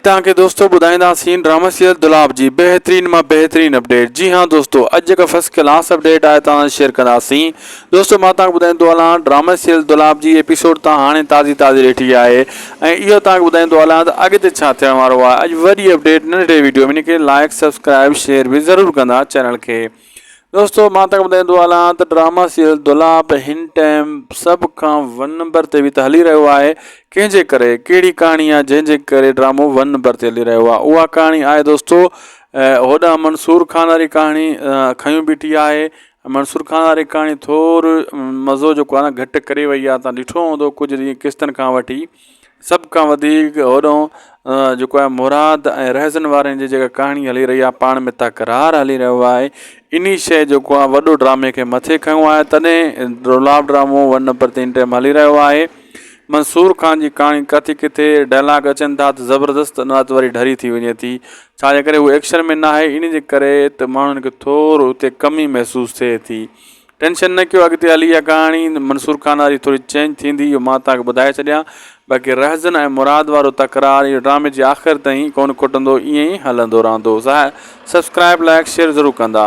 توهان کي دوستو ٻڌائينداسين ڊرامه سيريل دولاب جي بهترين مان بهترين اپڊيٽ جي ها دوستو اڄ جيڪا فرسٽ ڪلاس اپڊيٽ آهي توهان سان شيئر ڪنداسين دوستو مان توهان کي ٻڌائيندو هلان ڊرامه سيريل دولاب جي ايپيسوڊ توهان هاڻي تازي تازي ڏٺي آهي ۽ اهو توهان کي ٻڌائيندو هلان ته اڳتي ڇا ٿيڻ وارو آهي اڄ وڏي اپڊيٽ ننڍڙي ويڊيو ۾ ان کي لائڪ سبسڪرائب شيئر به ضرور ڪندا چينل کي دوستو مان توهان کي ٻڌائيندو هلان ته ڊراما سيريل دولاب هن ٽائيم سڀ کان ون نمبر تي به ته هلي رهيو آهي ڪنهن جي ڪري ڪهڙي ڪهاڻي آهي جنهن جي ڪري ڊرامو ون نمبر تي هلي رهيو آهي اها ڪهاڻي آهي دوستو هوڏانهن منصور خان واري ڪهاڻي کنيون بيٺي آهي منصور خان واري ڪهاڻي ٿورو مزو جيڪو آهي نه گهٽ ڪري وئي آهي تان ڏٺو هوندو ڪجهه ڏينهن قسطن کان وٺي سڀ کان وڌيڪ هوڏانهن جيڪو آهي مراد ۽ رهزن وارن جي جيڪا ڪهاڻي هلي رهي آهي پاڻ ۾ تڪرار هلي رهيو آهي انهي شيء جيڪو آهي وڏو ڊرامي کي مٿي کنيو آهي تڏهن دولاب ڊرامو ون نمبر تي هن ٽائيم هلي رهيو آهي منصور خان جي ڪهاڻي ڪٿي ڪٿي ڊائلاگ اچن ٿا ته زبردست نه ته وري ڍري ٿي وڃي ٿي ڇا جي ڪري هو ايڪشن ۾ نه آهي انهي جي ڪري ته ماڻهن کي ٿورو اتي ڪمي محسوس ٿئي ٿي ٽينشن نه ڪيو اڳتي هلي اها ڪهاڻي منصور خان واري ٿوري چينج ٿيندي اهو مان توهان کي ٻڌائي ڇڏيان باقي رهزن ۽ مراد وارو تڪرار اهو ڊرامي جي آخر تائين ڪونه کٽندو ائين ئي هلندو رهندو سبسڪرائب لائڪ شيئر ضرور ڪندا.